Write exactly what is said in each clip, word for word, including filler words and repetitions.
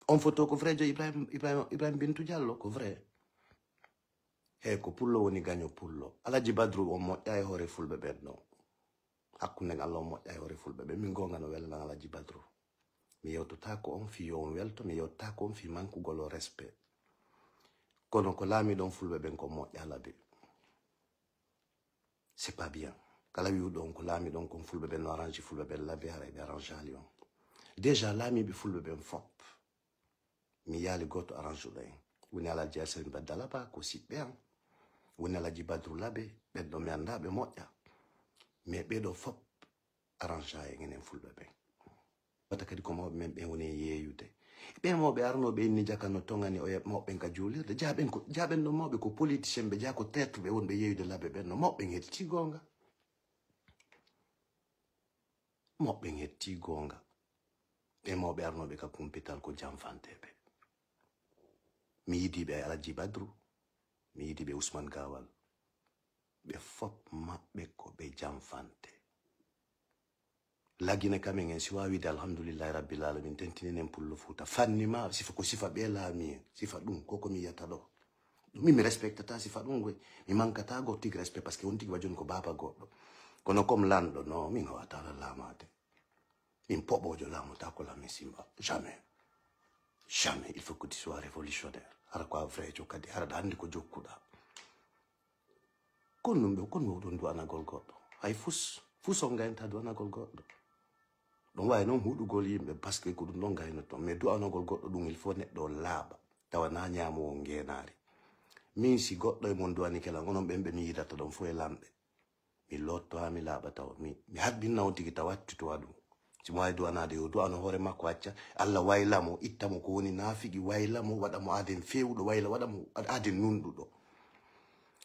On photo ko vrai, jo Ibrahim, Ibrahim, Ibrahim Bintu Diallo, ko vrai. He ko pullo woni gaño pullo. Alaji Badru on moƴƴa e hoore fulɓe ɓen ɗo. Hakkunde Allah on moƴƴa e hoore fulɓe ɓen. Min gonga no welna Alaji Badru. Mi yewtotako on fi yo on welto, mi yewtotako on fi mankugol o respect. Kono ko laamiɗon fulɓe ɓen ko moƴƴa labi. C'est pas bien. Kala wi'uɗo on ko laamiɗon kon fulɓe ɓen no arrange fulɓe ɓen labi, haray ɓe arrange ali on. Déjà laamiiɓe fulɓe ɓen fop. Mi yaali gooto arrange ɗo en. Woni Alaji Asen Badda Laba ko siɓɓe an. Woni Alaji Badru Labe, ɓen ɗo mi annda ɓe moƴƴa. Mais ɓee ɗo fop arrange en enen fulɓe ɓen. Wata kadi ko mawɓe men ɓen woni e yeeyude. Ɓee mawɓe arnooɓe inni jaka no tongani o yaɓ mawɓe ɓen ka juulirde. Jaaɓen ko, jaaɓen ɗo mawɓe ko politicien ɓe, jaa ko traître ɓe wonɓe yeeyude Labe ɓen no mawɓe ɓen hetti goonga. Mawɓe ɓen hetti goonga. Ɓee mawɓe arnooɓe ka kumpital ko janfanteeɓe. Mi yidi ɓe Alaji Badru, mi yidi ɓe Ousmane Gawal. Ɓe fop maɓɓe ko ɓe janfante. Lagine kamen en si waawi wiide alhamdulillahi rabbil alamin, tentininen pullo Fuuta. Fanni ma sifa ko sifa ɓe laami en, sifa ɗum, ko ko mi yiyata ɗo. Ɗum mi, mi respectata sifa ɗum goy. Mi mankata go tigi respect parce que on tigi wa joni ko baaba goɗɗo. Kono comme lanɗo, no, min hawata ala laamaade. Min poɓojo laamotako la mi simba. Jamais. Jamais. Il faut que tu sois révolutionnaire. Hara ko a vrai jo kadi. Hara da andi ko jokkuɗa. Kon ɗum ɓe, kon ɗum ɗon du'anagol goɗɗo. Hay fus, fus on gaynta du'anagol goɗɗo. Ɗum wawi noon huɗugol yimɓe, parce que ko ɗum ɗon gaynoton. Mais du'anagol goɗɗo ɗum, il faut neɗɗo o laaɓa. Tawa na ñaamowo ngeenaari. Min si goɗɗo e mon du'ani kelan, onon ɓen ɓe mi yidata ɗon fof e lamɓe. Mi lotto haa mi laaɓa tawa. Mi, mi haɗbinna on tigi tawa wattu to waɗu. Si mo waawi du'anaade, yo du'ano hoore makko acca. Allah wayla mo, itta mo ko woni naafigi, wayla mo, waɗa mo aaden feewuɗo, wayla, waɗa mo aaden nunɗuɗo.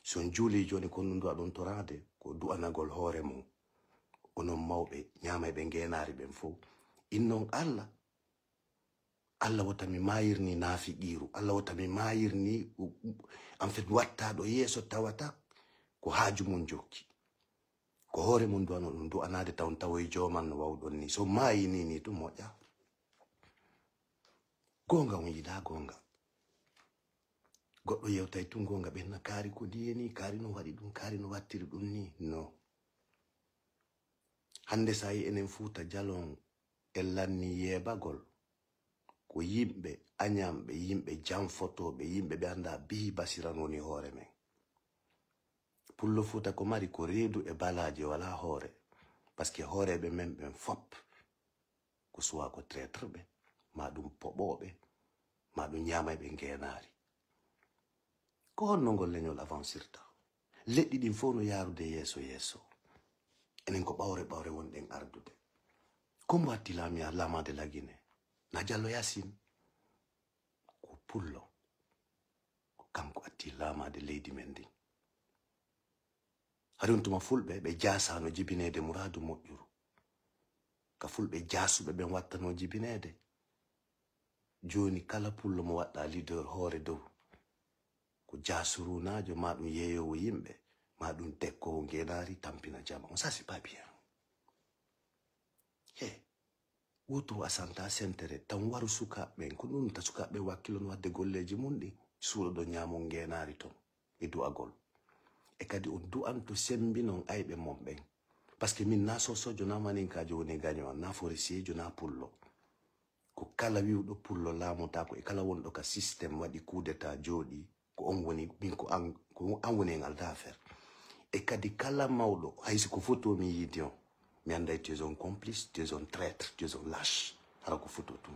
So on juulii jooni, ko nunɗo aɗon toraade, ko du'anagol hoore mon. Onon mawɓe, ñaamayɓe ngeenaari ɓen fof. Innon Allah, Allah wota mi maayirni naafiqiiru. Allah wota mi maayirni, en fait, wattaɗo yeeso tawata ko haaju mum jokki. Ko hoore mum du'ano ɗum, du'anaade taw on tawoy jooman no wawɗon ni. So maayi ni, ni tun moƴƴa. Goonga on yiɗa goonga. Goɗɗo yewtay tun goonga ɓen na kaari ko diye ni, kaari no waɗi ɗum, kaari no wattiri ɗum ni. No. Hannde so a yi enen Fuuta Jalon en lanni yeebagol, ko yimɓe añanɓe, yimɓe janfotooɓe, yimɓe ɓe annda bihi basiran woni hoore men. Pullo Fuuta ko mari ko reedu e balaaje, wala hoore. Parce que hooreeɓe men ɓen fop, ko suwa ko traître ɓe, ma ɗum poɓooɓe, ma ɗum ñaamayɓe ngeenaari. Ko honno ngol leñol avancirta? Leɗɗi ɗin fof no yaarude yeeso yeeso. Enen ko ɓawre ɓawre wonɗen ardude. Ko mbo atti laami-, laamaade Lagine? Na Jallo Yaasin. Ko pullo. Ko kanko atti laamaade leydi men ndin. Hari on tuma fulɓe ɓe jaasano jibineede muraadu moƴƴuru. Ka fulɓe jaasuɓe ɓen wattano jibineede. Jooni kala pullo mo waɗɗa leader hoore dow, ko jaasurunaajo, ma ɗum yeeyoowo yimɓe, ma ɗum dekkoowo ngeenaari tampina jama. On, ça, c'est pas bien. He, woturu a santa sentere, tan waru sukaaɓe ɓen. Ko ɗum ta sukaaɓe ɓen wakkilo no waɗde golleeji mum ɗin, suuɗoɗo ñaamo ngeenaari ton e du'agol. E kadi on du'anto sembinon ayɓe mon ɓen. Parce que min na sosojo, na maninkaajo woni gaño an, na forestier jo, na pullo. Ko kala wi'uɗo pullo laamotaako, e kala wonɗo ka système waɗi coup d'état jooɗi, ko on woni, min ko an, ko an woni e ngal affaire. E kadi kala mawɗo, hay si ko photo mi yiidi on, mi annday tu es un complice, tu es un traître, tu es un lâche. Hara ko photo tun.